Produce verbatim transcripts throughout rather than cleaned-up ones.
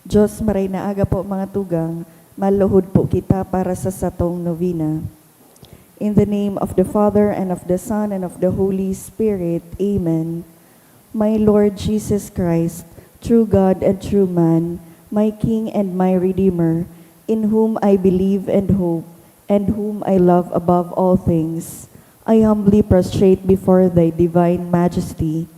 Diyos, maray na aga po, mga tugang, maluhod po kita para sa satong novena. In the name of the Father, and of the Son, and of the Holy Spirit. Amen. My Lord Jesus Christ, true God and true man, my King and my Redeemer, in whom I believe and hope, and whom I love above all things, I humbly prostrate before thy divine majesty.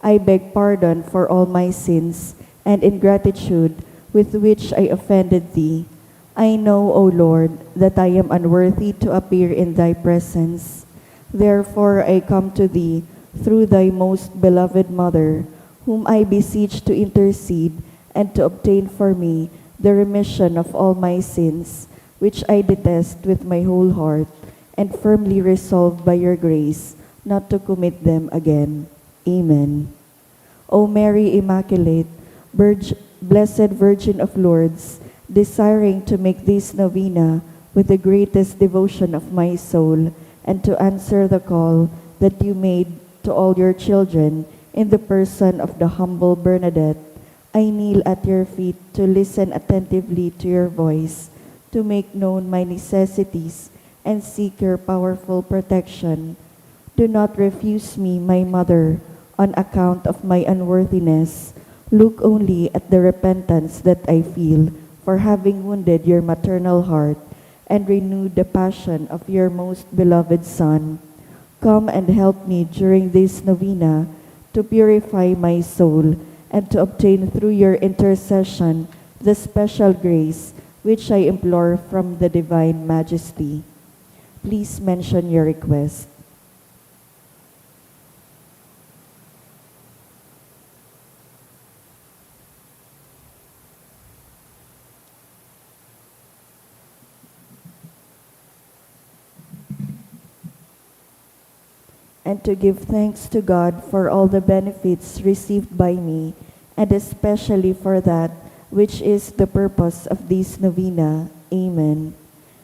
I beg pardon for all my sins and ingratitude with which I offended thee. I know, O Lord, that I am unworthy to appear in thy presence. Therefore I come to thee through thy most beloved Mother, whom I beseech to intercede and to obtain for me the remission of all my sins, which I detest with my whole heart, and firmly resolved by your grace not to commit them again. Amen. O Mary Immaculate, Virg-, Blessed Virgin of Lourdes, desiring to make this novena with the greatest devotion of my soul, and to answer the call that you made to all your children in the person of the humble Bernadette, I kneel at your feet to listen attentively to your voice, to make known my necessities, and seek your powerful protection. Do not refuse me, my mother, on account of my unworthiness. Look only at the repentance that I feel for having wounded your maternal heart and renewed the passion of your most beloved Son. Come and help me during this novena to purify my soul and to obtain through your intercession the special grace which I implore from the Divine Majesty. Please mention your request. And to give thanks to God for all the benefits received by me, and especially for that which is the purpose of this novena. Amen.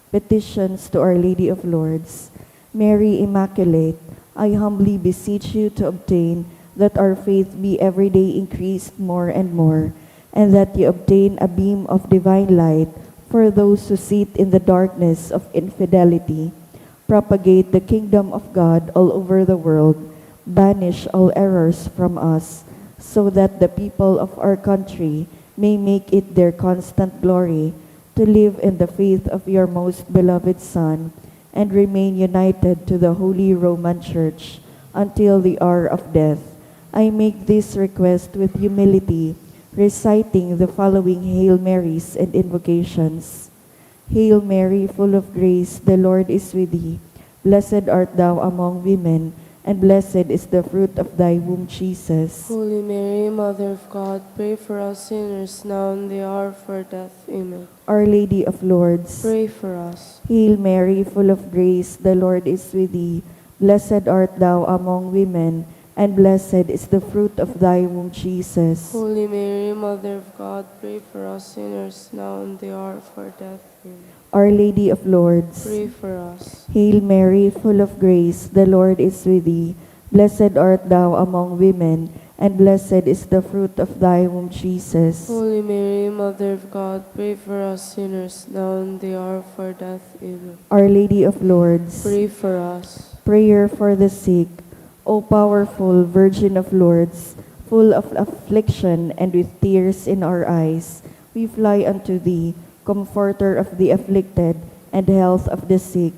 Petitions to Our Lady of Lourdes. Mary Immaculate, I humbly beseech you to obtain that our faith be every day increased more and more, and that you obtain a beam of divine light for those who sit in the darkness of infidelity. Propagate the kingdom of God all over the world. Banish all errors from us, so that the people of our country may make it their constant glory to live in the faith of your most beloved Son and remain united to the Holy Roman Church until the hour of death. I make this request with humility, reciting the following Hail Marys and invocations. Hail Mary, full of grace, the Lord is with thee. Blessed art thou among women, and blessed is the fruit of thy womb, Jesus. Holy Mary, Mother of God, pray for us sinners now and the hour of our death. Amen. Our Lady of Lourdes, pray for us. Hail Mary, full of grace, the Lord is with thee. Blessed art thou among women, and blessed is the fruit of thy womb, Jesus. Holy Mary, Mother of God, pray for us sinners now and the hour of our death. Amen. Our Lady of Lourdes, pray for us. Hail Mary, full of grace, the Lord is with thee. Blessed art thou among women, and blessed is the fruit of thy womb, Jesus. Holy Mary, Mother of God, pray for us sinners now and the hour of our death. Amen. Our Lady of Lourdes, pray for us. Prayer for the sick. O powerful Virgin of Lourdes, full of affliction and with tears in our eyes, we fly unto thee, comforter of the afflicted and health of the sick,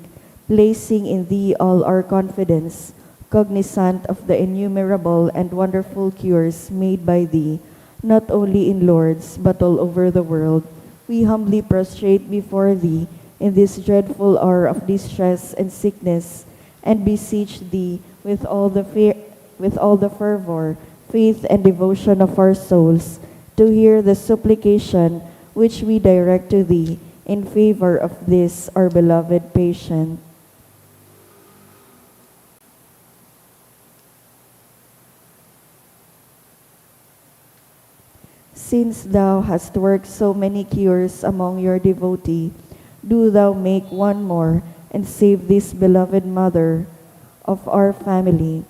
placing in thee all our confidence, cognizant of the innumerable and wonderful cures made by thee, not only in Lourdes, but all over the world. We humbly prostrate before thee in this dreadful hour of distress and sickness, and beseech thee with all the fear, with all the fervor, faith, and devotion of our souls, to hear the supplication which we direct to thee in favor of this our beloved patient. Since thou hast worked so many cures among your devotee, do thou make one more and save this beloved mother of our family.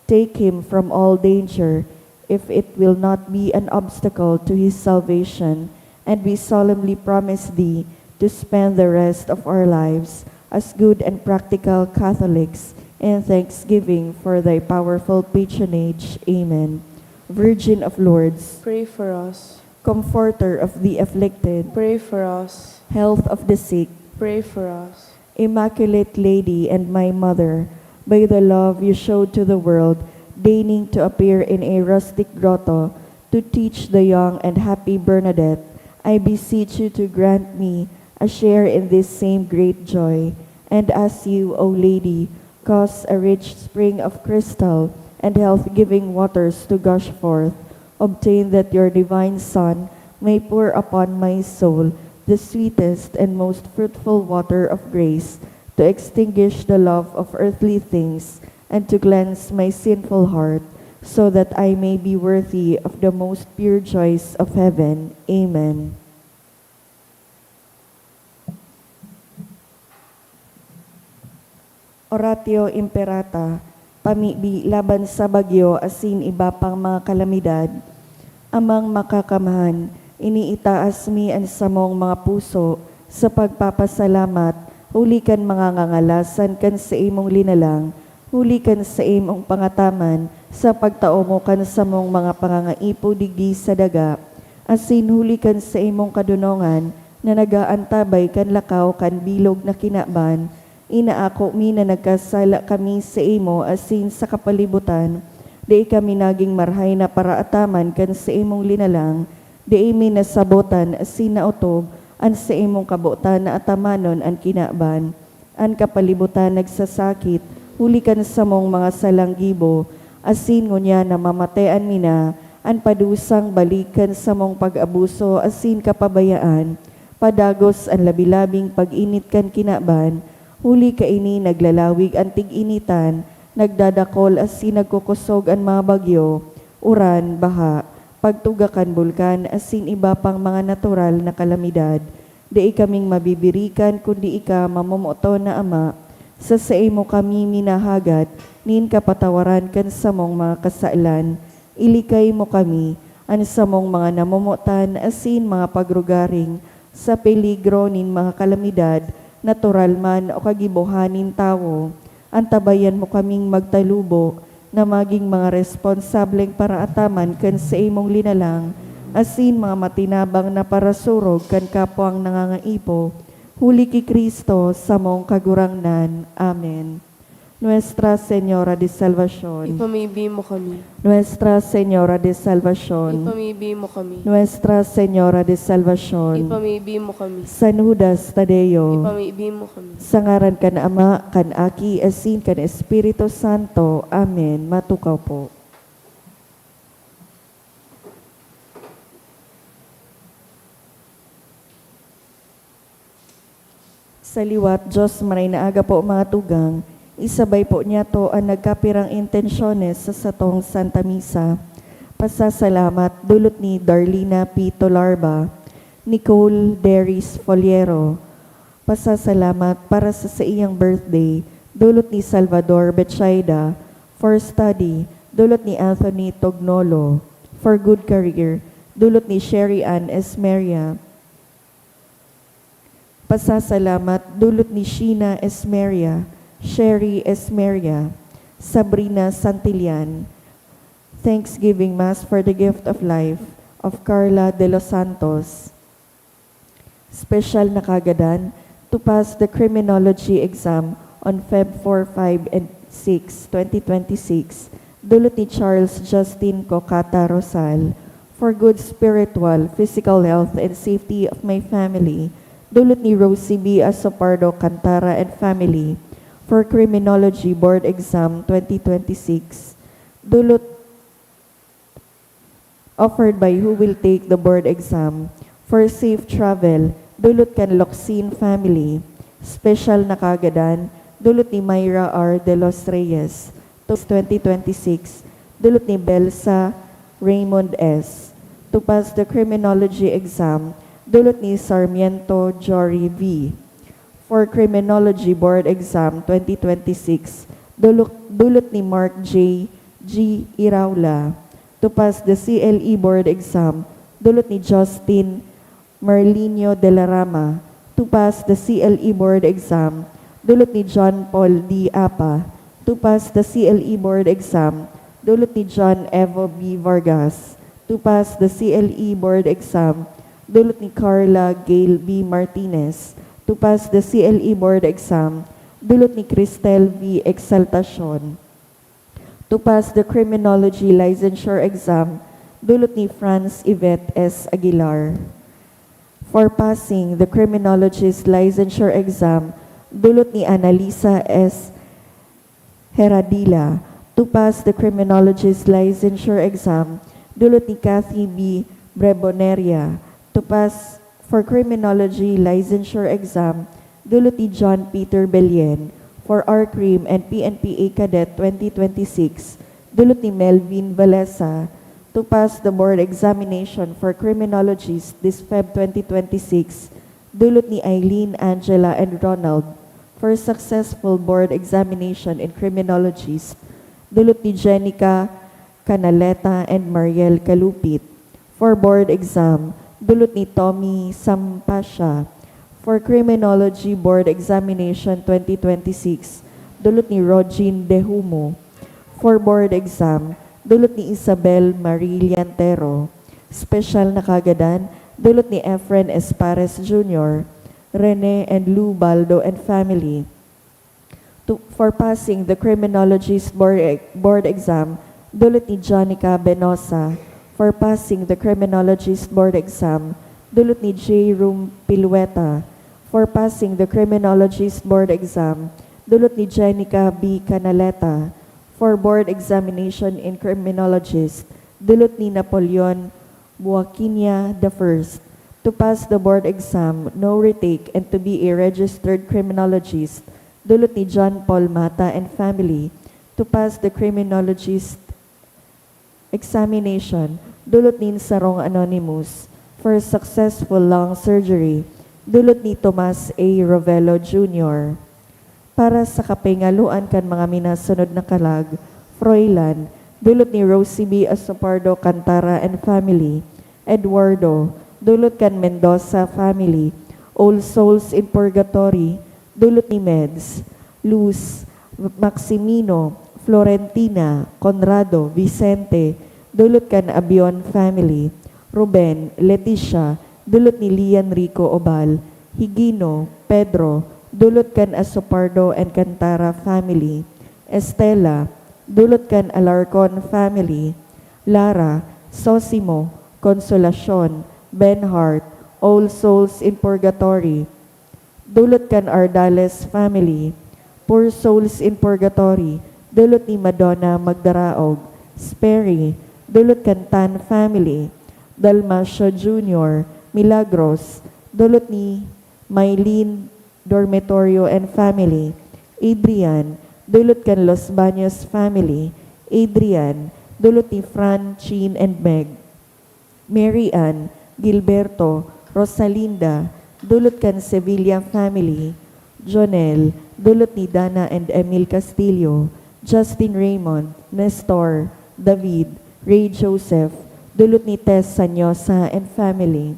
Take him from all danger, if it will not be an obstacle to his salvation, And we solemnly promise thee to spend the rest of our lives as good and practical Catholics in thanksgiving for thy powerful patronage. Amen. Virgin of Lourdes, pray for us. Comforter of the afflicted, pray for us. Health of the sick, pray for us. Immaculate Lady and my Mother, by the love you showed to the world, deigning to appear in a rustic grotto to teach the young and happy Bernadette, I beseech you to grant me a share in this same great joy. And as you, O Lady, cause a rich spring of crystal and health-giving waters to gush forth, obtain that your divine Son may pour upon my soul the sweetest and most fruitful water of grace, to extinguish the love of earthly things and to cleanse my sinful heart, so that I may be worthy of the most pure joys of heaven. Amen. Oratio Imperata, pamibi laban sa bagyo asin iba pang mga kalamidad. Amang Makakamhan, iniitaas mi an samong mga puso sa pagpapasalamat huli kan mga ngangalasan kan saimong linalang, huli kan saimong pangataman sa pagtao mo kan samong mga pangangaipo digdi sa daga, asin huli kan saimong kadonongan na nag-aantabay kan lakaw kan bilog na kinaban. Inaako mi na nagkasala kami saimo asin sa kapalibutan. Dai kami nagin marahay na paraataman kan saimong linalang. Dai mi nasabotan asin naotob an saimong kabotan na atamanon an kinaban, an kapalibutan nagsasakit huli kan samong mga salang gibo, asin ngunyan namamatean mi na an padusang balik kan samong pag-abuso asin kapabayaan. Padagos an labi-labing pag-init kan kinaban, huli kaini naglalawig an tig-initan, nagdadakol asin nagkukosog an mga bagyo, uran, baha, pagtuga kan bulkan asin iba pang mga natural na kalamidad. Dai kaming mabibirikan kundi ika, mamomoton na Ama. Sa saimo kami minahagad nin kapatawaran kan samong mga kasalan. Ilikay mo kami, an samong mga namomotan asin mga pagrugaring, sa peligro nin mga kalamidad, natural man o kagibohan nin tawo. Antabayan mo kaming magtalubo na magin mga responsableng paraataman kan saimong linalang asin mga matinabang na parasurog kan kapwang nangangaipo, huli ki Cristo, samong Kagurangnan. Amen. Nuestra Señora de Salvacion. Ipamibi mo kami. Nuestra Señora de Salvacion. Ipamibi mo kami. Nuestra Señora de Salvacion. Ipamibi mo kami. San Judas Tadeo. Ipamibi mo kami. Sa ngaran kan Ama, kan Aki, asin kan Espiritu Santo. Amen. Matukaw po. Sa liwat, Dios, maray na aga po, mga tugang. Isabay po niyato an nagkapirang intensyones sa satong Santa Misa. Pasasalamat, dulot ni Darlina P. Tolarba, Nicole Deris Foliero. Pasasalamat para sa saiyang birthday, dulot ni Salvador Betsaida. For study, dulot ni Anthony Tognolo. For good career, dulot ni Sherry Ann Esmeria. Pasasalamat, dulot ni Sheena Esmeria, Sherry Esmeria, Sabrina Santillan. Thanksgiving Mass for the gift of life of Carla De Los Santos. Special na kagadan, to pass the criminology exam on Feb four, five, and six, twenty twenty-six, dulot ni Charles Justin Cocata Rosal. For good spiritual, physical health and safety of my family, dulot ni Rosie B. Asopardo Cantara and family. For criminology board exam twenty twenty-six, dulot offered by who will take the board exam. For safe travel, dulot kan Locsin family. Special na kagadan, dulot ni Myra R. De Los Reyes. To twenty twenty-six, dulot ni Belsa Raymond S. To pass the criminology exam, dulot ni Sarmiento Jory V. For Criminology Board Exam twenty twenty-six, dulot, dulot ni Mark J. G. Iraula. To pass the C L E Board Exam, dulot ni Justin Marlinio de la Rama, to pass the C L E Board Exam, dulot ni John Paul D. Apa, to pass the C L E Board Exam, dulot ni John Evo B. Vargas, to pass the C L E Board Exam, dulot ni Carla Gail B. Martinez, to pass the C L E Board Exam, dulot ni Cristel V. Exaltacion. To pass the Criminology Licensure Exam, dulot ni Franz Yvette S. Aguilar. For passing the Criminologist Licensure Exam, dulot ni Annalisa S. Heradila. To pass the Criminologist Licensure Exam, dulot ni Kathy B. Breboneria. To pass for Criminology Licensure Exam, dulot ni John Peter Belien. For R-Crim and P N P A Cadet twenty twenty-six, dulot ni Melvin Valesa. To pass the board examination for criminologists this Feb twenty twenty-six, dulot ni Eileen, Angela, and Ronald. For successful board examination in criminologists, dulot ni Jenica Canaleta and Mariel Kalupit. For board exam, dulot ni Tommy Sampasha. For Criminology Board Examination twenty twenty-six, dulot ni Rogin Dehumo. For board exam, dulot ni Isabel Marie Liantero. Special na kagadan, dulot ni Efren Espares Junior, Rene and Lou Baldo and family. To, for passing the Criminologist Board, Board Exam, dulot ni Jonica Benosa. For passing the Criminologist Board Exam, dulot ni J. Rum Pilueta. For passing the Criminologist Board Exam, dulot ni Jenica B. Canaleta. For board examination in criminologist, dulot ni Napoleon Buaquinia the First. To pass the board exam, no retake, and to be a registered criminologist, dulot ni John Paul Mata and family. To pass the criminologist examination, dulot nin sarong anonymous. For successful lung surgery, dulot ni Tomas A. Rovelo Junior. Para sa kapingaluan kan mga minasunod na kalag, Froilan, dulot ni Rosie B. Asopardo Cantara and family. Eduardo, dulot kan Mendoza family. All Souls in Purgatory, dulot ni Meds. Luz, Maximino, Florentina, Conrado, Vicente, dulot kan Abion family. Ruben, Leticia, dulot ni Lian Rico Obal. Higino, Pedro, dulot kan Asopardo and Cantara family. Estela, dulot kan Alarcon family. Lara, Sosimo, Consolacion, Benhart, All Souls in Purgatory, dulot kan Ardales family. Poor Souls in Purgatory, dulot ni Madonna Magdaraog. Sperry, dulot kan Tan family. Dalmacio Junior, Milagros, dulot ni Mylene Dormitorio and family. Adrian, dulot kan Los Baños family. Adrian, dulot ni Fran, Chin, and Meg. Mary Ann, Gilberto, Rosalinda, dulot kan Sevilla family. Jonel, dulot ni Dana and Emil Castillo. Justin Raymond, Nestor, David, Ray Joseph, dulot ni Tess Sanyosa and family.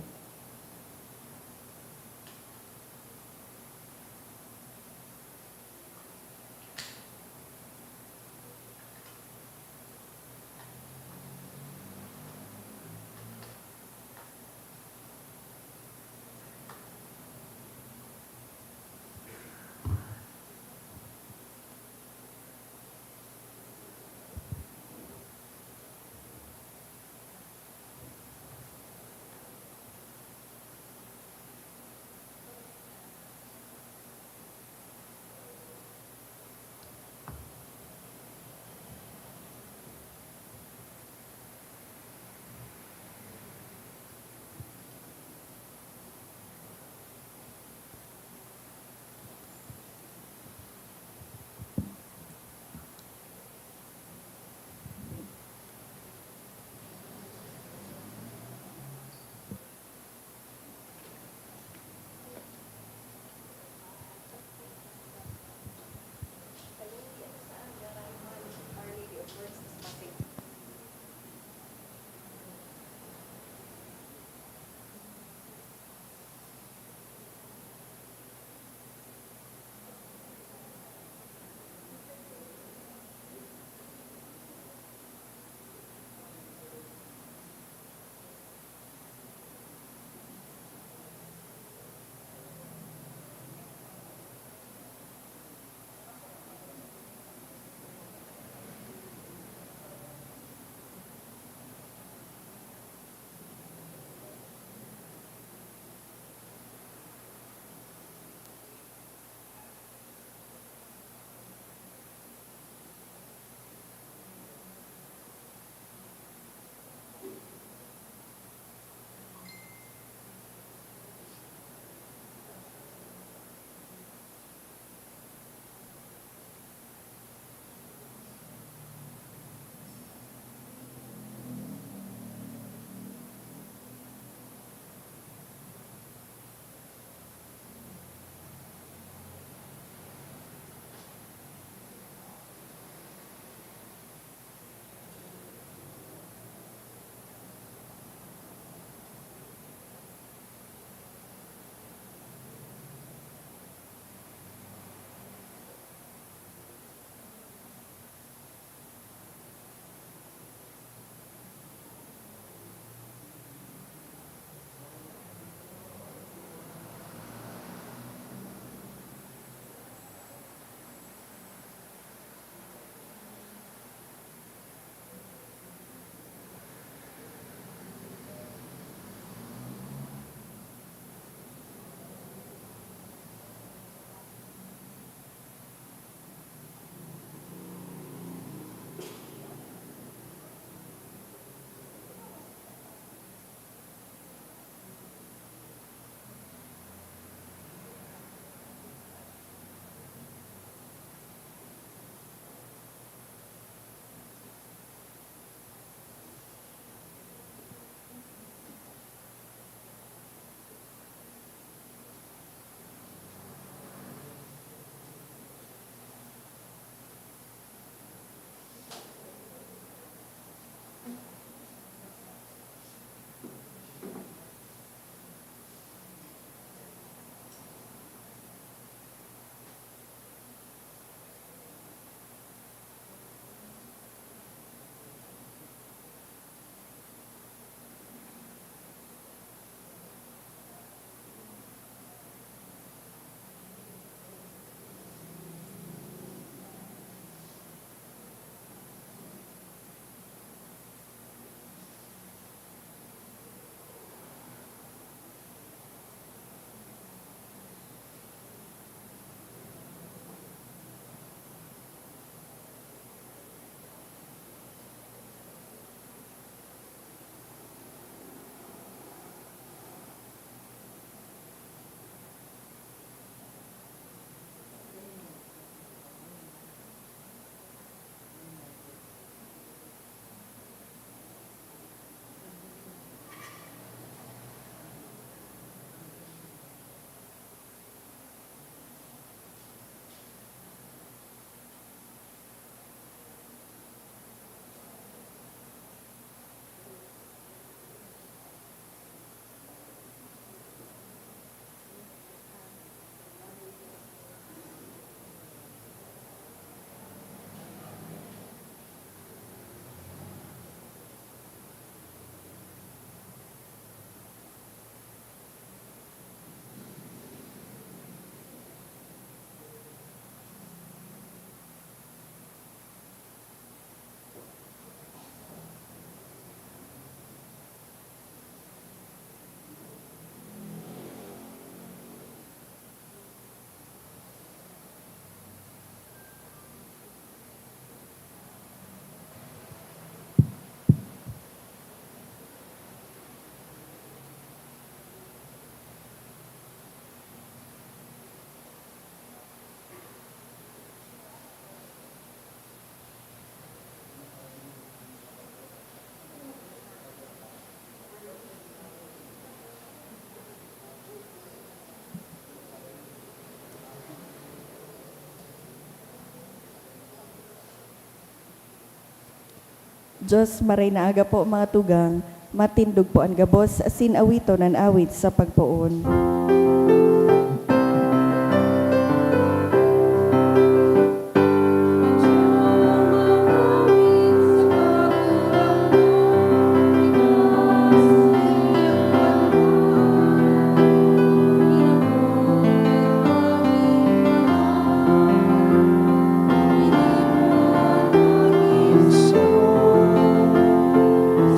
Diyos, maray na aga po, mga tugang. Matindog po an gabos asin awiton an awit sa pagpoon.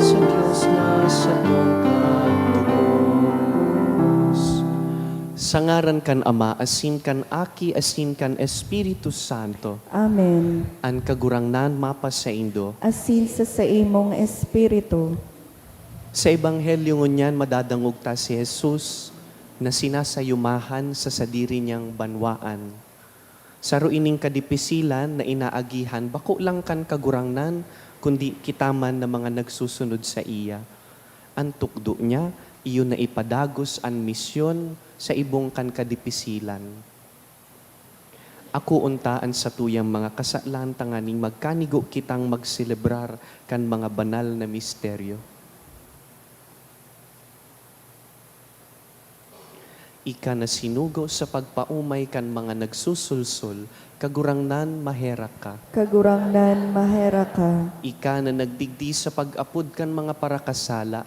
Sa Dios na satong katubos. Sa ngaran kan Ama, asin kan Aki, asin kan Espiritu Santo. Amen. An Kagurangnan mapasaindo. Asin sa saimong espiritu. Sa Ebanghelyo ngunyan, madadangog ta si Jesus na sinasayumahan sa sadiri niyang banwaan. Saro ining kadipisilan na inaagihan bako lang kan Kagurangnan, kundi kita man na mga nagsusunod saiya. An tukdo niya, iyo na ipadagos an misyon sa ibong kan kadipisilan. Akoon ta an satuyang mga kasalan tanganing magkanigo kitang magselebrar kan mga banal na misteryo. Ika na sinugo sa pagpaomay kan mga nagsusulsol, Kagurangnan, maherak ka. Kagurangnan, maherak ka. Ika na nagdigdi sa pag-apod kan mga parakasala,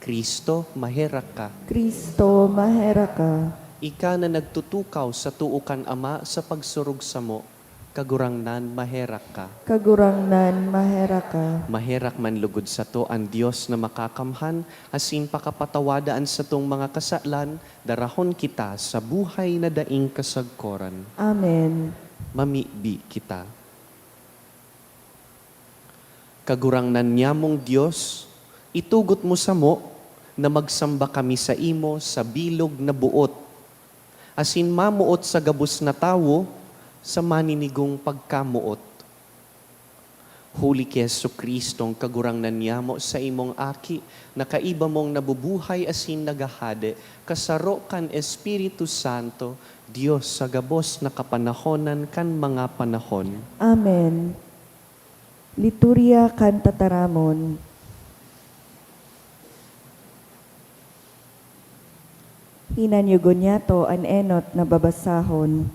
Cristo, maherak ka. Cristo, maherak ka. Ika na nagtutukaw sa too kan Ama sa pagsurog samo, Kagurangnan, maherak ka. Kagurangnan, maherak ka. Maherak man lugod sato an Dios na makakamhan, asin pakapatawada an satong mga kasalan, darahon kita sa buhay na daing kasagkoran. Amen. Mamibi kita. Kagurangnan nyamong Dios, itugot mo samo na magsamba kami saimo sa bilog na boot, asin mamoot sa gabos na tawo sa maninigong pagkamoot. Huli ki Jesu-Cristong Kagurangnan nyamo, saimong Aki, na kaiba mong nabubuhay asin naghahade, kasaro kan Espiritu Santo, Dios sa gabos na kapanahonan kan mga panahon. Amen. Liturya kan Tataramon. Hinanyugon niyato an enot na babasahon.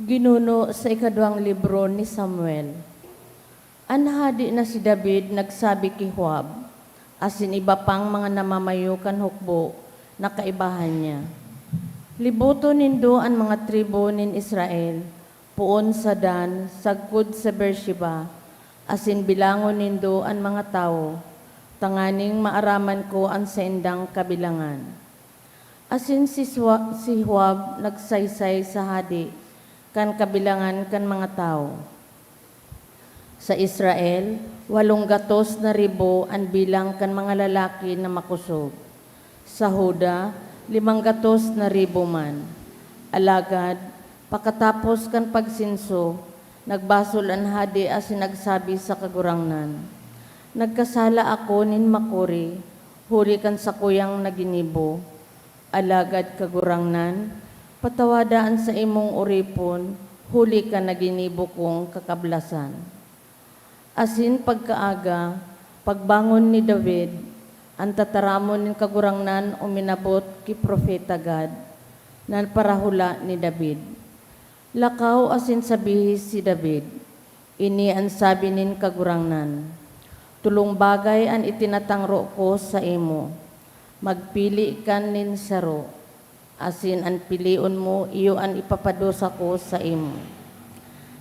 Ginuno sa ikaduwang libro ni Samuel. An hadi na si David nagsabi ki Joab, asin iba pang mga namamayo kan hukbo na kaibahan niya, "Liboton nindo an mga tribu nin Israel, poon sa Dan sagkod sa Beersheba, asin bilangon nindo an mga tawo, tanganing maaraman ko an saindang kabilangan." Asin si Sua-, si Joab nagsaysay sa hade kan kabilangan kan mga tawo. Sa Israel, walong gatos na ribo an bilang kan mga lalaki na makosog. Sa Juda, limang gatos na ribo man. Alagad, pakatapos kan pagsenso, nagbasol an hade asin nagsabi sa Kagurangnan, "Nagkasala ako nin makuri, huli kan sakuyang naginibo. Alagad, Kagurangnan, patawada an saimong oripon huli kan naginibo kong kakablasan." Asin pagkaaga, pagbangon ni David, an tataramon nin Kagurangnan uminabot ki Propeta Gad, na parahula ni David. Lakaw asin sabihi si David, "Ini an sabi nin Kagurangnan, 'Tolong bagay an itinatangro ko saimo. Magpili ka nin saro, asin an pilion mo iyo an ipapadusa ko saimo.'"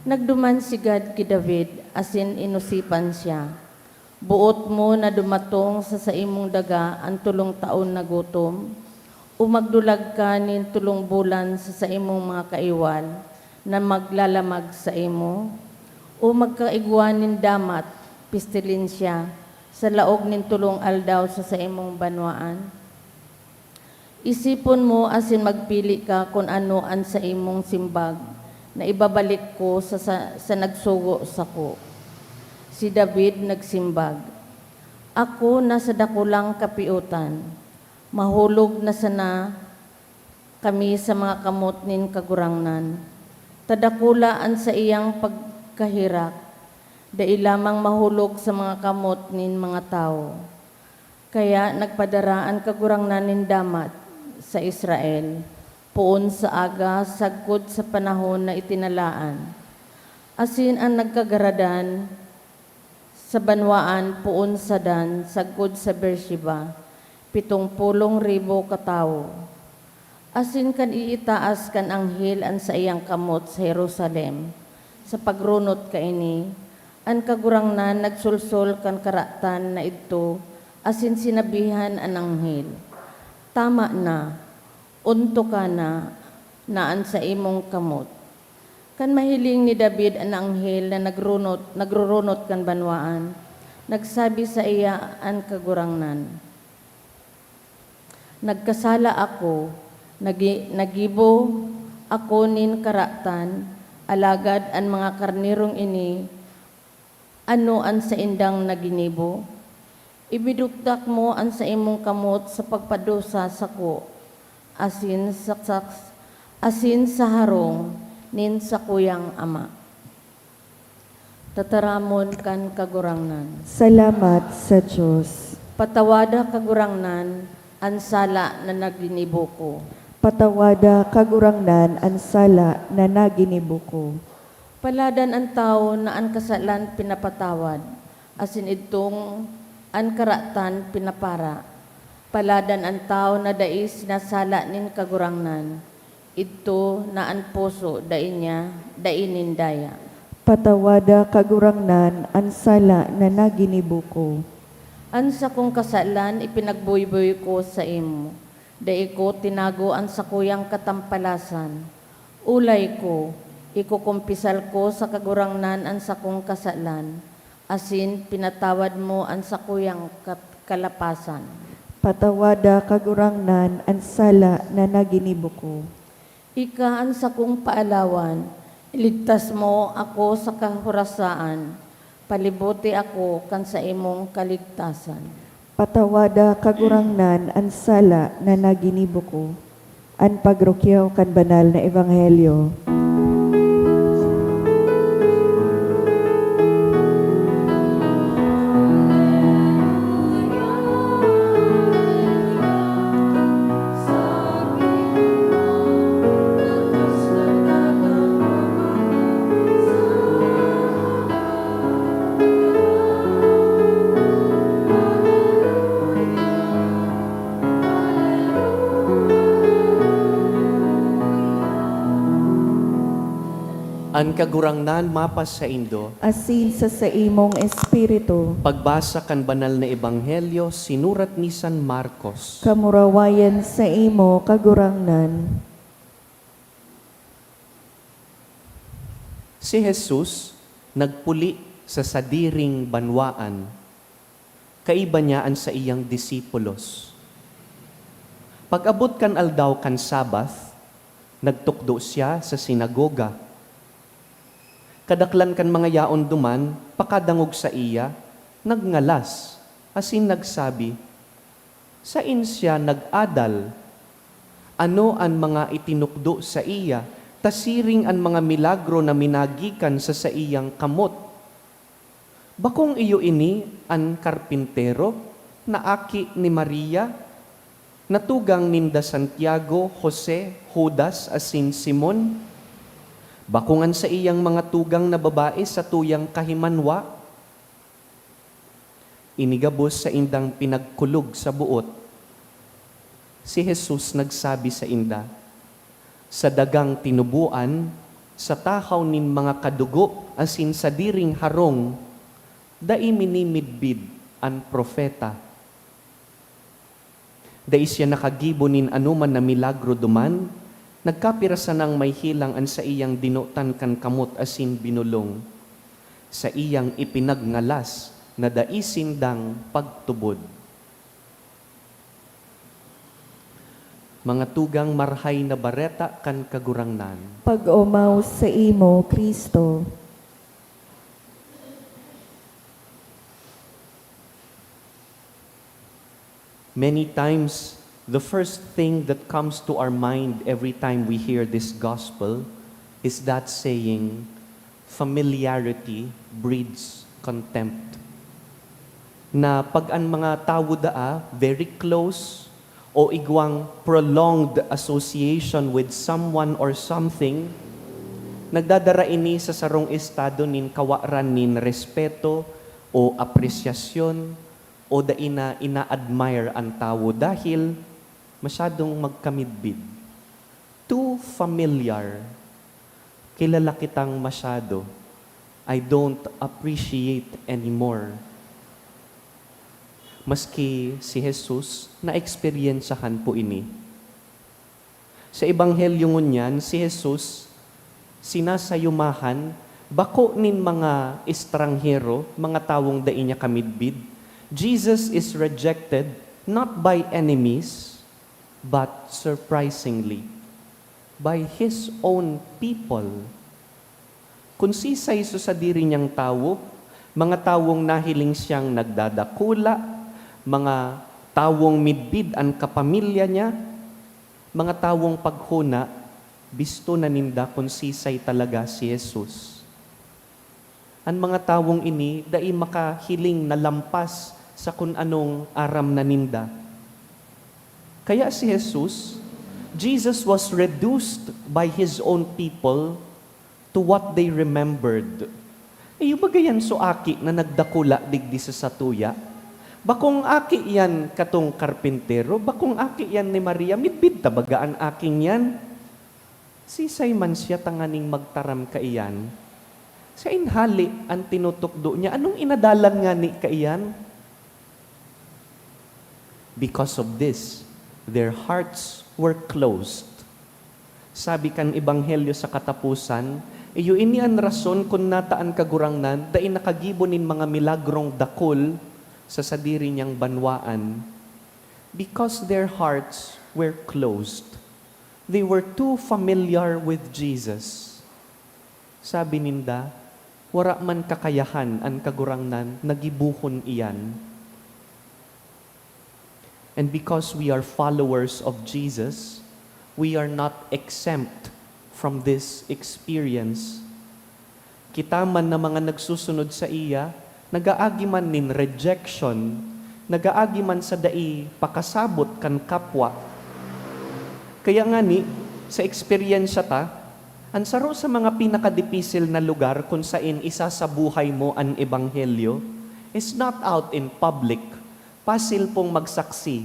Nagduman si Gad ki David asin inosipan siya, "Boot mo na dumatong sa saimong daga an tolong taon na gutom, o magdulag ka nin tolong bulan sa saimong mga kaiwal na maglalamag saimo, o magkaigwa nin damat, pestilensya, sa laog nin tolong aldaw sa saimong banwaan? Isipon mo asin magpili ka kun ano an saimong simbag na ibabalik ko sa, sa, sa nagsugo sako." Si David nagsimbag, "Ako nasa dakulang kapiotan. Mahulog na sana kami sa mga kamot nin Kagurangnan. Ta dakula an saiyang pagkaherak, dai lamang mahulog sa mga kamot nin mga tawo. Kaya nagpadara an Kagurangnan nin damat sa Israel, poon sa aga sagkod sa panahon na itinalaan, asin an nagkagaradan sa banwaan poon sa Dan sagkod sa Beersheba, pitong pulong ribo ka tawo. Asin kan iitaas kan anghel an saiyang kamot sa Jerusalem, sa pagrunot kaini, an Kagurangnan nagsolsol kan karatan na idto asin sinabihan an anghel, "Tama na, ontokan na, na an saimong kamot." Kan mahiling ni David an anghel na nagrunot, nagrurunot kan banwaan, nagsabi saiya an Kagurangnan, "Nagkasala ako, nagi-, nagibo ako nin karatan, alagad an mga karnerong ini, ano an saindang naginibo? Ibidukdak mo an saimong kamot sa pagpadusa sako, asin sa, sa, asin sa harong nin sakuyang ama." Tataramon kan Kagurangnan. Salamat sa Dios. Patawada, Kagurangnan, an sala na naginibo ko. Patawada, Kagurangnan, an sala na naginibo ko. Paladan an tawo na an kasalan pinapatawad, asin idtong an karatan pinapara. Paladan an tawo na dai sinasala nin Kagurangnan, idto na an puso dai niya, dai nin daya. Patawada, Kagurangnan, an sala na naginibo ko. An sakong kasalan ipinagboyboy ko saimo, dai ko tinago an sakuyang katampalasan. Ulay ko, ikokumpisal ko sa Kagurangnan an sakong kasalan, asin pinatawad mo an sakuyang kat-, kalapasan. Patawada, Kagurangnan, an sala na naginibo ko. Ika an sakong paalawan, iligtas mo ako sa kahorasaan, palibuti ako kan saimong kaligtasan. Patawada, Kagurangnan, an sala na naginibo ko. An pagrukyaw kan banal na ebanghelyo. An Kagurangnan mapasaindo. Asin sa saimong espiritu. Pagbasa kan Banal na Ebanghelyo sinurat ni San Marcos. Kamurawayan saimo, Kagurangnan. Si Jesus nagpuli sa sadiring banwaan. Kaiba niya an saiyang disipulos. Pag-abot kan aldaw kan Sabbath, nagtukdo siya sa sinagoga. Kadaklan kan mga yaon duman, pakadangog saiya, nagngalas, asin nagsabi, "Saen siya nag-adal? Ano an mga itinukdo saiya, ta siring an mga milagro na minagikan sa saiyang kamot?" Bakong iyo ini an karpintero na aki ni Maria, na tugang ninda Santiago, Jose, Judas, asin Simon? Bakong an saiyang mga tugang na babae satuyang kahimanwa? Ini gabos saindang pinagkulog sa boot. Si Jesus nagsabi sainda, "Sa dagang tinuboan, sa tahaw nin mga kadugo asin sadiring harong, dai minimidbid an propeta." Dai siya nakagibo nin anoman na milagro duman, nagkapira sanang may helang an saiyang dinotan kan kamot asin binolong. Saiyang ipinagngalas na dai sindang pagtubod. Mga tugang, Marahay na Bareta kan Kagurangnan. Pag-omaw saimo, Cristo. Many times, the first thing that comes to our mind every time we hear this gospel is that saying, "Familiarity breeds contempt." Na pag an mga tawo daa very close o igwang prolonged association with someone or something, nagdadara ini sa sarong estado nin kawaran nin respeto o apresyasyon o dai na ina-admire an tawo dahil masyadong magkamidbid. Too familiar. Kilala kitang masyado. I don't appreciate anymore. Maski si Jesus, naeksperyensyahan po ini. Sa Ebanghelyo ngunyan, si Jesus sinasayumahan bako nin mga estranghero, mga tawong dai niya kamidbid. Jesus is rejected not by enemies, but surprisingly, by his own people. Kun sisay sa sadiri niyang tawo, mga tawong nahiling siyang nagdadakula, mga tawong midbid an kapamilya niya, mga tawong paghona, bisto na ninda kun sisay talaga si Jesus. An mga tawong ini dai makahiling na lampas sa kun anong aram na ninda. Kaya si Jesus, Jesus was reduced by his own people to what they remembered. Iyo baga yan so aki na nagdakula digdi sa satuya? Bakong aki yan katong karpintero? Bakong aki yan ni Maria? Midbid ta baga an aking yan? Sisay man siya tanganing magtaram kaiyan? Saen hale an tinutukdo niya? Anong inadalan ngani kaiyan? Because of this, their hearts were closed. Sabi kan Ebanghelyo sa kataposan, iyo ini an rason kun nata an Kagurangnan dai nakagibo nin mga milagrong dakul sa sadiri niyang banwaan. Because their hearts were closed. They were too familiar with Jesus. Sabi ninda, "Wara man kakayahan an Kagurangnan na gibohon iyan." And because we are followers of Jesus, we are not exempt from this experience. Kita man na mga nagsusunod saiya, nagaagi man nin rejection, nagaagi man sa dai pakasabot kan kapwa. Kaya ngani, sa eksperyensya ta, an saro sa mga pinakadipisil na lugar kun saen isasabuhay mo an ebanghelyo is not out in public. Pasil pong magsaksi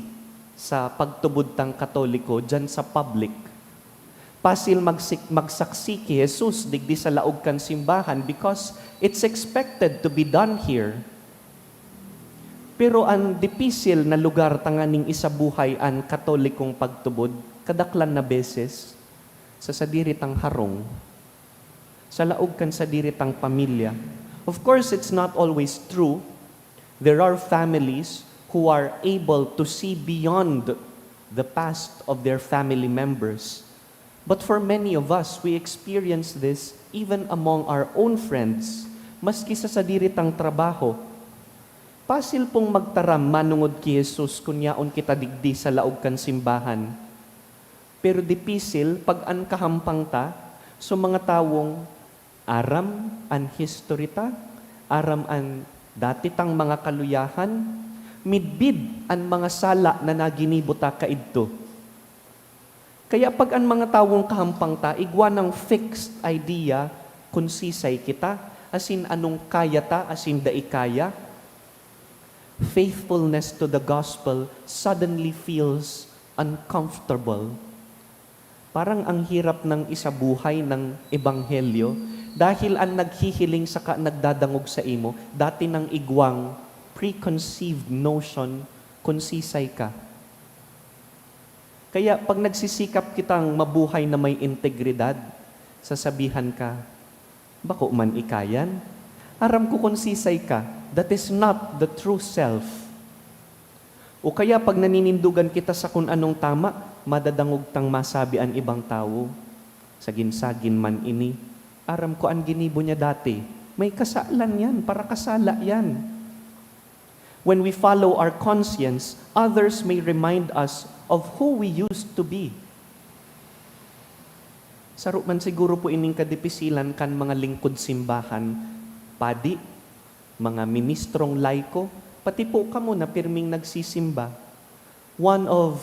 sa pagtubod tang Katoliko diyan sa public. Pasil magsik-, magsaksi ki Jesus digdi sa laog kan simbahan because it's expected to be done here. Pero an dipisil na lugar tanganing isabuhay an Katolikong pagtubod, kadaklan na beses, sa sadiri tang harong, sa laog kan sadiri tang pamilya. Of course, it's not always true. There are families who are able to see beyond the past of their family members. But for many of us, we experience this even among our own friends, maski sa sadiri tang trabaho. Pasil pong magtaram manongod ki Jesus kun yaon kita digdi sa laog kan simbahan. Pero dipisil pag an kahampang ta, so mga tawong aram an history ta, aram an dati tang mga kaluyahan, midbid an mga sala na naginibo ta kaidto. Kaya pag an mga tawong kahampang ta igwa nang fixed idea kun sisay kita, asin anong kaya ta asin dai kaya, faithfulness to the gospel suddenly feels uncomfortable. Parang ang hirap nang isabuhay ng ebanghelyo dahil an naghihiling saka nagdadangog saimo dati nang igwang preconceived notion kun sisay ka. Kaya pag nagsisikap kitang mabuhay na may integridad, sasabihan ka, "Bako man ika yan. Aram ko kun sisay ka, that is not the true self." O kaya pag naninindogan kita sa kun anong tama, madadangog tang masabi an ibang tawo, "Sagin-sagin man ini. Aram ko an ginibo niya dati. May kasalan yan, parakasala yan." When we follow our conscience, others may remind us of who we used to be. Saro man siguro po ining kadipisilan kan mga lingkod simbahan, padi, mga ministrong laiko, pati po kamo na pirming nagsisimba. One of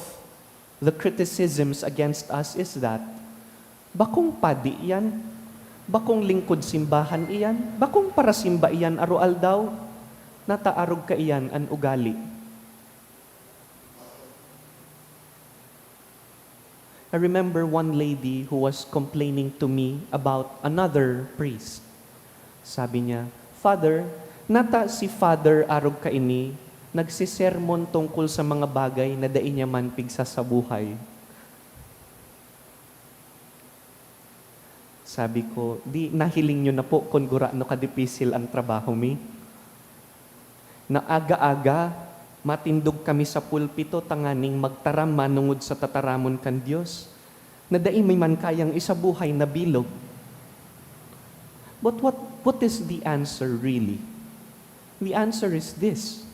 the criticisms against us is that, "Bakong padi iyan? Bakong lingkod simbahan iyan? Bakong parasimba iyan aroaldaw?" Nata arog kaiyan an ugali. I remember one lady who was complaining to me about another priest. Sabi niya, "Father, nata si Father arog kaini nagsisermon tungkol sa mga bagay na dai niya man pigsasabuhay." Sabi ko, "Di nahiling niyo na po kun gurano kadipisil an trabaho mi? Na aga-aga, matindog kami sa pulpito tanganing magtaram manongod sa tataramon kan Dios, na dai mi man kayang isabuhay na bilog." But what, what is the answer really? The answer is this: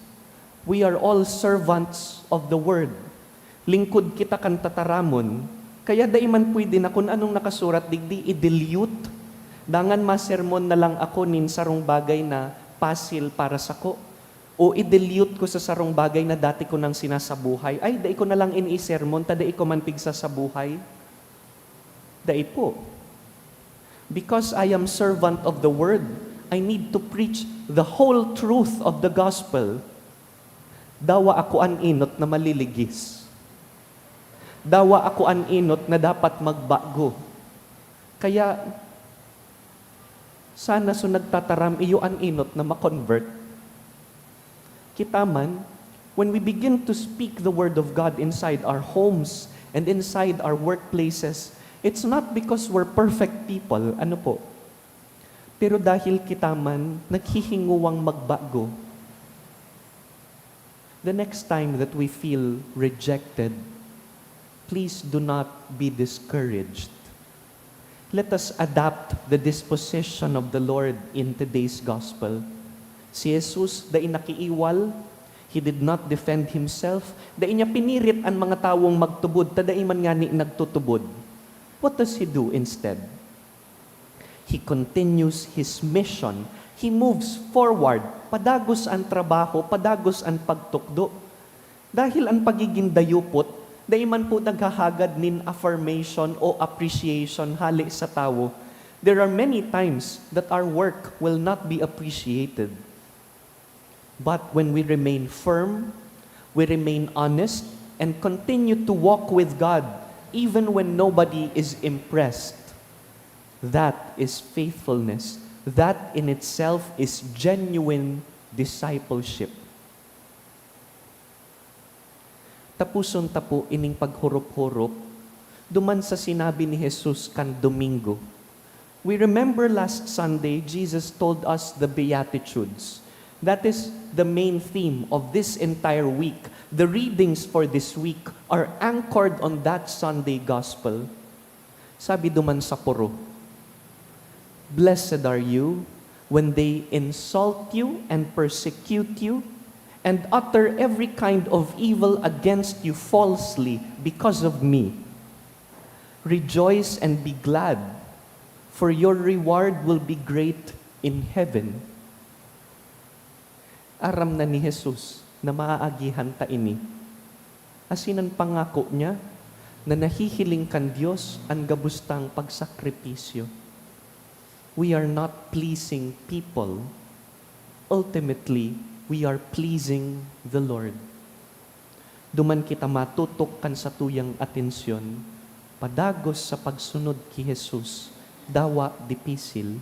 we are all servants of the word. Lingkod kita kan tataramon, kaya dai man pwede na kun anong nakasurat digdi, i-dilute. Dangan masermon na lang ako nin sarong bagay na pasil para sako. O i-dilute ko sa sarong bagay na dati ko nang sinasabuhay. Ay, dai ko na lang ini isermon, ta dai ko man pigsasabuhay. Dai po. Because I am servant of the word, I need to preach the whole truth of the gospel. Dawa ako an enot na maliligis. Dawa ako an enot na dapat magbago. Kaya, sana so nagtataram iyo an enot na ma-convert. Kita man, when we begin to speak the word of God inside our homes and inside our workplaces, it's not because we're perfect people, ano po? Pero dahil kita man naghihinguwang magbago. The next time that we feel rejected, please do not be discouraged. Let us adapt the disposition of the Lord in today's gospel. Si Jesus, dai nakiiwal, he did not defend himself, dai niya pinirit an mga tawong magtubod, ta dai man ngani nagtutubod. What does he do instead? He continues his mission. He moves forward. Padagos an trabaho, padagos an pagtukdo. Dahil an pagigin dayupot, dai man po naghahagad nin affirmation o appreciation hale sa tawo. There are many times that our work will not be appreciated. But when we remain firm, we remain honest, and continue to walk with God even when nobody is impressed, that is faithfulness. That in itself is genuine discipleship. Tapuson ta po ining paghurop-hurop duman sa sinabi ni Jesus kan Domingo. We remember last Sunday, Jesus told us the Beatitudes. That is the main theme of this entire week. The readings for this week are anchored on that Sunday gospel. Sabi duman sa poro, "Blessed are you when they insult you and persecute you and utter every kind of evil against you falsely because of me. Rejoice and be glad, for your reward will be great in heaven." Aram na ni Jesus na maaagihan ta ini. Asin an pangako niya na nahihiling kan Dios an gabos tang pagsakripisyo. We are not pleasing people. Ultimately, we are pleasing the Lord. Duman kita matutok kan satuyang atensyon, padagos sa pagsunod ki Jesus, dawa dipisil.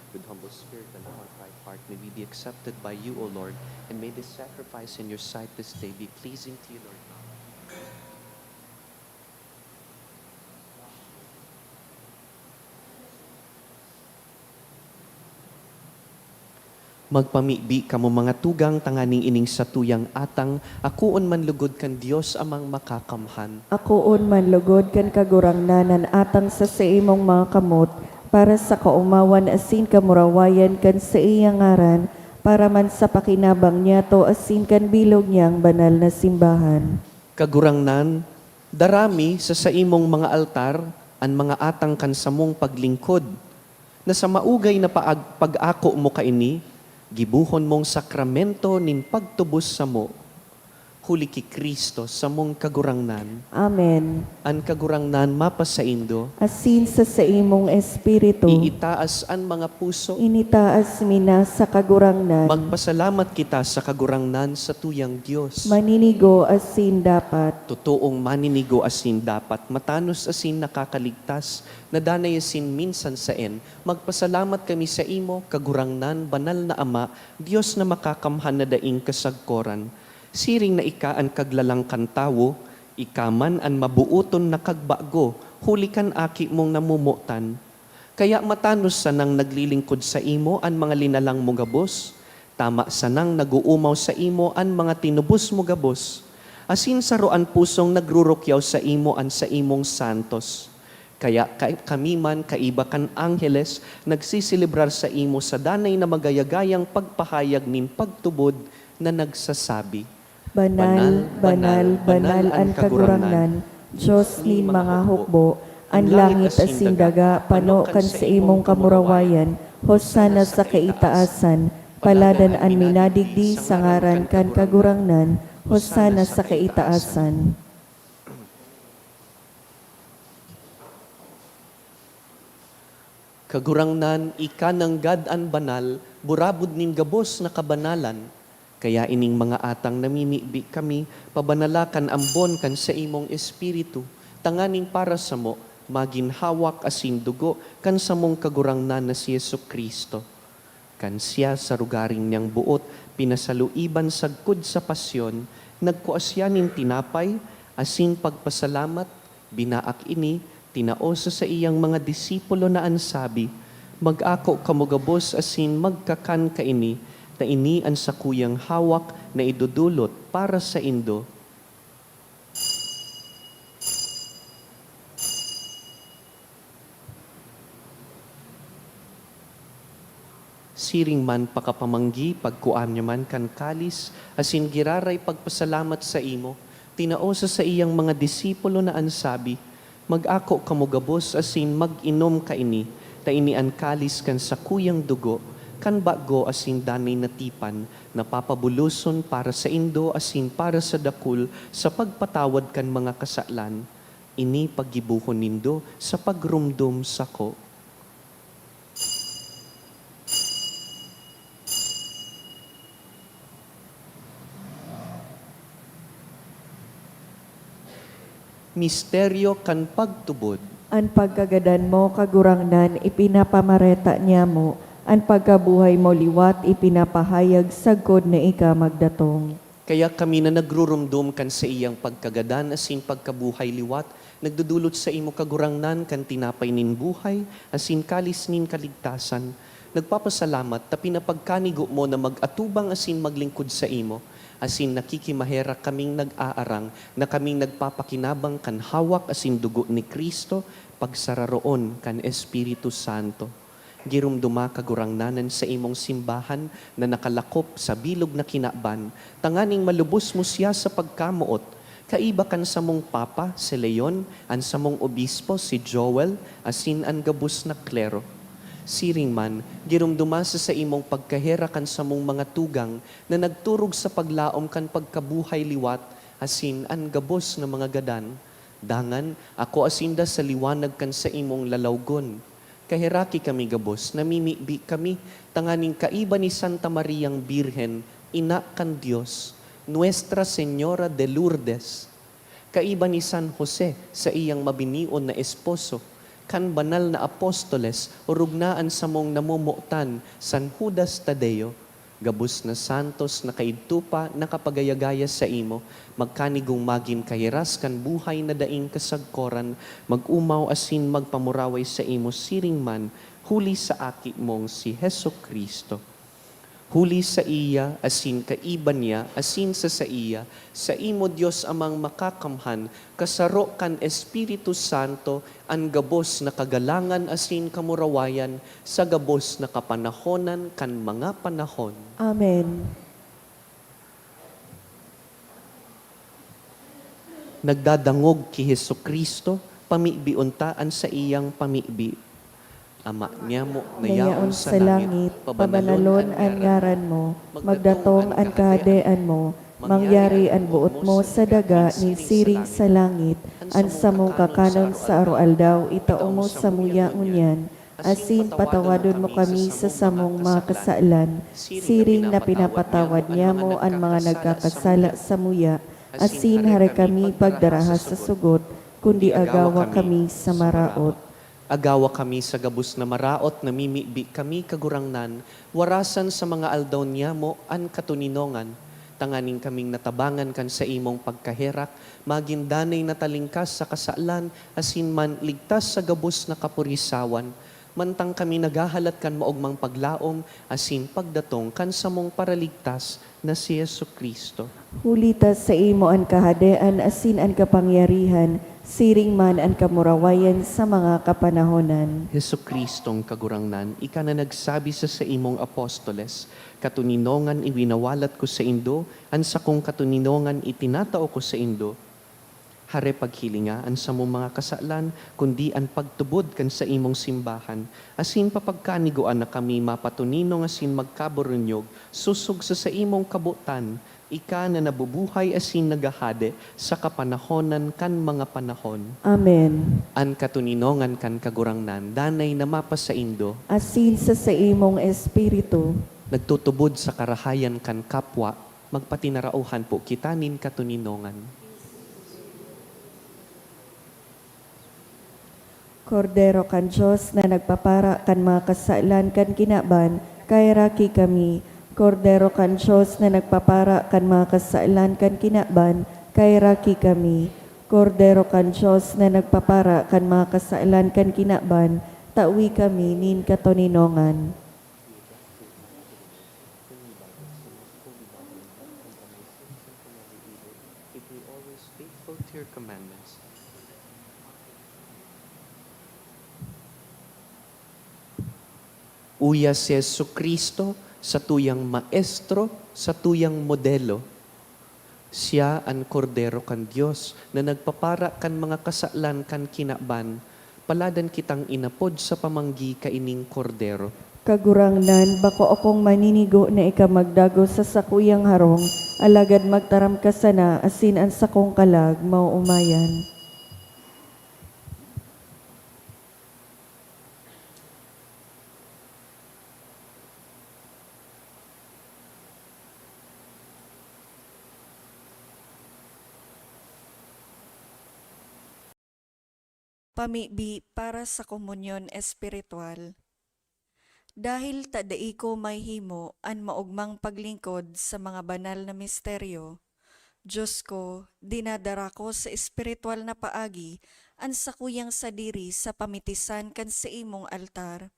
With humble spirit and a contrite heart, may we be accepted by you, O Lord, and may this sacrifice in your sight this day be pleasing to you, Lord God. Magpamibi kamo, mga tugang, tanganing ining satuyang atang akoon man lugod kan Dios Amang Makakamhan. Akoon man lugod kan Kagurangnan an atang sa saimong mga kamot, para sa kaomawan asin kamurawayan kan saiyang ngaran, para man sa pakinabang niyato asin kan bilog niyang banal na simbahan. Kagurangnan, dara mi sa saimong mga altar an mga atang kan samong paglingkod, na sa maugay na paag-, pag-ako mo kaini, gibohon mong sakramento nin pagtubos samo, huli ki Cristo, samong Kagurangnan. Amen. An Kagurangnan mapasaindo. Asin sa saimong espiritu. Iitaas an mga puso. Initaas mi na sa Kagurangnan. Magpasalamat kita sa Kagurangnan, satuyang Dios. Maninigo asin dapat. Totoong maninigo asin dapat, matanos asin nakakaligtas, na danay asin minsan saen, magpasalamat kami saimo, Kagurangnan, Banal na Ama, Dios na Makakamhan na daing kasagkoran. Siring na ika an Kaglalang kan tawo, ika man an mabooton na Kagbago, huli kan Aki mong namomotan. Kaya matanos sanang naglilingkod saimo an mga linalang mo gabos, tama sanang nag-oomaw saimo an mga tinubos mo gabos, asin saro an pusong nagrurukyaw saimo an saimong santos. Kaya ka-, kami man, kaiba kan angheles, nagseselebrar saimo sa danay na magayagayang pagpahayag nin pagtubod na nagsasabi, Banal, banal, banal an Kagurangnan, Dios nin mga hukbo, an langit asin daga pano kan saimong kamurawayan. Hosana sa kaitaasan, paladan an minadigdi sa ngaran kan Kagurangnan, Hosana sa kaitaasan. Kagurangnan, ika nanggad an banal, burabod nin gabos na kabanalan. Kaya ining mga atang namimibi kami, pabanala kan ambon kan saimong Espiritu, tanganing para samo, magin hawak asin dugo kan samong Kagurangnan na si Jesu-Cristo. Kan siya sa rogaring niyang boot pinasaluiban sagkod sa pasyon, nagkua siya nin tinapay asin pagpasalamat, binaak ini, tinao sa saiyang mga disipulo na an sabi, "Mag-ako kamo gabos asin magkakan kaini, ta ini an sakuyang hawak na idodolot para saindo." Siring man pakapamanggi, pagkua niya man kan kalis, asin giraray pagpasalamat saimo, tinao sa saiyang mga disipulo na an sabi, "Mag-ako kamo gabos asin mag-inom kaini, ta ini an kalis kan sakuyang dugo, kan bago asin danay na tipan, na papabuloson para saindo asin para sa dakul sa pagpatawad kan mga kasalan. Ini paggibohon nindo sa pagromdom sako." Misteryo kan pagtubod. An pagkagadan mo, Kagurangnan, ipinapamareta niamo, an pagkabuhay mo liwat ipinapahayag sagkod na ika magdatong. Kaya kami na nagruromdom kan saiyang pagkagadan asin pagkabuhay liwat, nagdodolot saimo, Kagurangnan, kan tinapay nin buhay asin kalis nin kaligtasan. Nagpapasalamat ta pinapagkanigo mo na mag-atubang asin maglingkod saimo, asin nakikimaherak kaming nag-aarang na kaming nagpapakinabang kan hawak asin dugo ni Cristo, pagsararoon kan Espiritu Santo. Giromdoma, Kagurangnan, an saimong simbahan na nakalakop sa bilog na kinaban, tanganing malubos mo siya sa pagkamoot, kaiba kan samong Papa, si Leon, an samong Obispo, si Joel, asin an gabos na klero. Siring man, giromdoma sa saimong pagkaherak an samong mga tugang na nagturog sa paglaom kan pagkabuhay liwat, asin an gabos na mga gadan. Dangan, akoa sinda sa liwanag kan saimong lalawgon. Kaheraki kami gabos, namimibi kami, tanganing kaiba ni Santa Mariang Birhen, Ina kan Dios, Nuestra Señora de Lourdes, kaiba ni San Jose, saiyang mabinion na esposo, kan banal na apostoles, orog na an samong namomotan, San Judas Tadeo, gabos na santos na kaidto pa nakapagaya-gaya saimo, magkanigong magin kahiras kan buhay na daing kasagkoran, mag-omaw asin magpamuraway saimo siring man, huli sa Aki mong si Jesu-Cristo. Huli saiya, asin kaiba niya, asin sa saiya, saimo, Dios Amang Makakamhan, kasaro kan Espiritu Santo, an gabos na kagalangan asin kamurawayan sa gabos na kapanahonan kan mga panahon. Amen. Nagdadangog ki Jesu-Cristo, pamibion ta an saiyang pamibi. Ama niamo na yaon sa langit, pabanalon an ngaran mo, magdatong an kahadean mo, mangyari an boot mo sa daga nin siring sa langit. An samong kakanon sa aroaldaw, itao mo samuya ngunyan, asin patawadon mo kami sa samong mga kasalan, siring na pinapatawad niamo an mga nagkakasala samuya, asin hare kami pagdaraha sa sugot, kundi agawa kami sa maraot. Agawa kami sa gabos na maraot, namimibi kami, Kagurangnan, warasan sa mga aldaw niamo an katoninongan, tanganing kaming natabangan kan saimong pagkaherak, magin danay na talingkas sa kasalan, asin man ligtas sa gabos na kapurisawan, mantang kami naghahalat kan maogmang paglaom asin pagdatong kan samong Paraligtas na si Jesu-Cristo. Huli ta saimo an kahadean asin an kapangyarihan, siring man an kamurawayan sa mga kapanahonan. Jesu-Cristong Kagurangnan, ika na nagsabi sa saimong apostoles, "Katoninongan iwinawalat ko saindo, an sakong katoninongan itinatao ko saindo." Hare paghilinga an samong mga kasalan, kundi an pagtubod kan saimong simbahan, asin papagkanigoan na kami mapatoninong asin magkaburunyog, sosog sa saimong kabotan, ika na nabubuhay asin naghahade sa kapanahonan kan mga panahon. Amen. An katoninongan kan Kagurangnan danay na mapasaindo. Asin sa saimong espiritu. Nagtutubod sa karahayan kan kapwa, magpatinarauhan po kita nin katoninongan. Kordero kan Dios na nagpapara kan mga kasalan kan kinaban, kaheraki kami. Kordero kan Dios na nagpapara kan mga kasalan kan kinaban, kaheraki kami. Kordero kan Dios na nagpapara kan mga kasalan kan kinaban, tawi kami nin katoninongan. If we always faithful to your commandments. Uya si Jesu-Cristo, satuyang Maestro, satuyang Modelo. Siya an Kordero kan Dios na nagpapara kan mga kasalan kan kinaban. Paladan kitang inapod sa pamanggi kaining Kordero. Kagurangnan, bako akong maninigo na ika magdagos sa sakuyang harong, alagad magtaram ka sana asin an sakong kalag maoomayan. Pamibi para sa komunyon espiritual. Dahil ta dai ko mahimo an maogmang paglingkod sa mga banal na misteryo, Diyos ko, dinadara ko sa espiritual na paagi an sakuyang sadiri sa pamitisan kan saimong altar.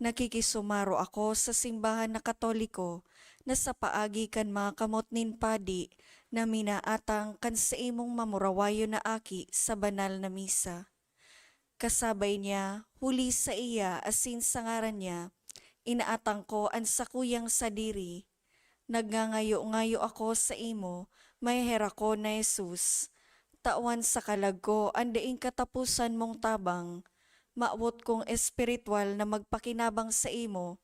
Nakikisumaro ako sa simbahan na Katoliko na sa paagi kan mga kamot nin padi na minaatang kan saimong mamurawayon na aki sa banal na misa. Kasabay niya, huli saiya asin sa ngaran niya, inaatang ko an sakuyang sadiri. Nagngangayo-ngayo ako saimo, maheherakon na Jesus. Tawan sa kalag ko an daing kataposan mong tabang. Mawot kong espiritual na magpakinabang saimo,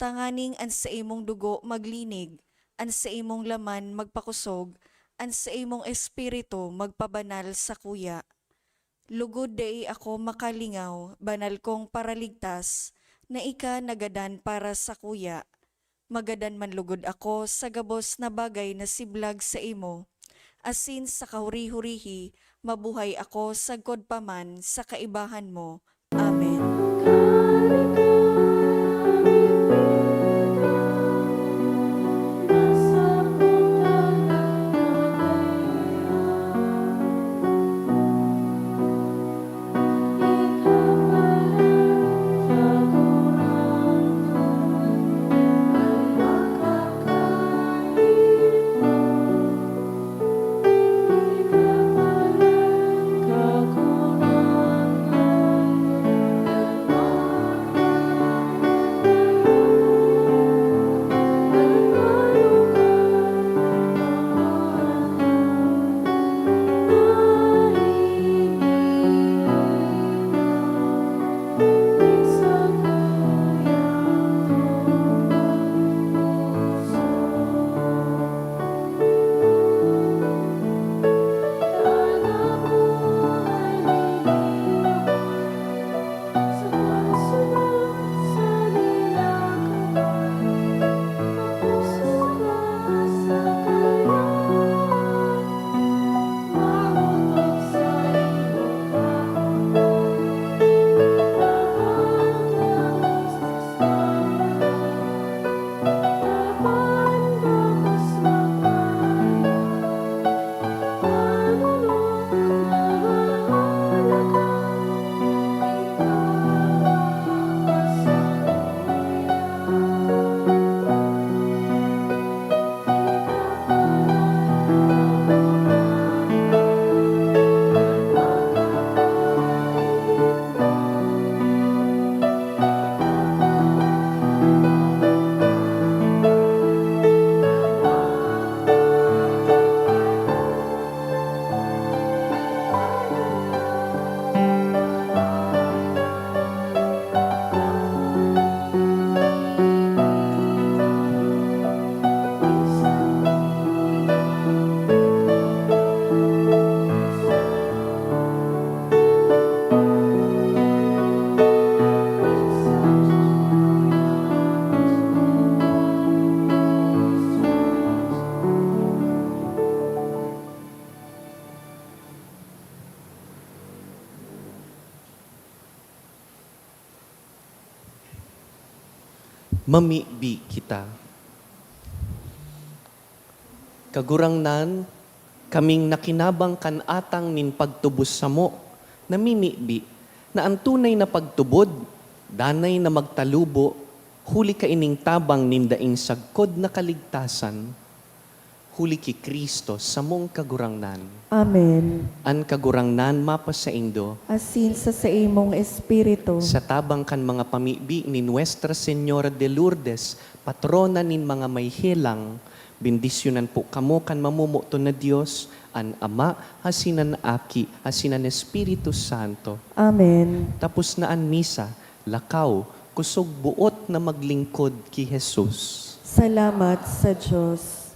tanganing an saimong dugo maglinig, an saimong laman magpakosog, an saimong espiritu magpabanal sakuya. Lugod dai ako makalingaw, banal kong Paraligtas, na ika nagadan para sakuya. Magadan man lugod ako sa gabos na bagay na siblag saimo, asin sa kahuri-hurihi mabuhay ako sagkod pa man sa kaibahan mo, Amen. Mamibi kita. Kagurangnan, kaming nakinabang kan atang nin pagtubos samo, namimibi na an tunay na pagtubod danay na magtalubo huli kaining tabang nin daing sagkod na kaligtasan, huli ki Cristo, samong Kagurangnan. Amen. An Kagurangnan mapasaindo. Asin sa saimong espiritu. Sa tabang kan mga pamibi ni Nuestra Señora de Lourdes, patrona nin mga may helang, bendisyonan po kamo kan mamomoton na Dios, an Ama, asin an Aki, asin an Espiritu Santo. Amen. Tapos na an misa, lakaw, kusog boot na maglingkod ki Jesus. Salamat sa Dios.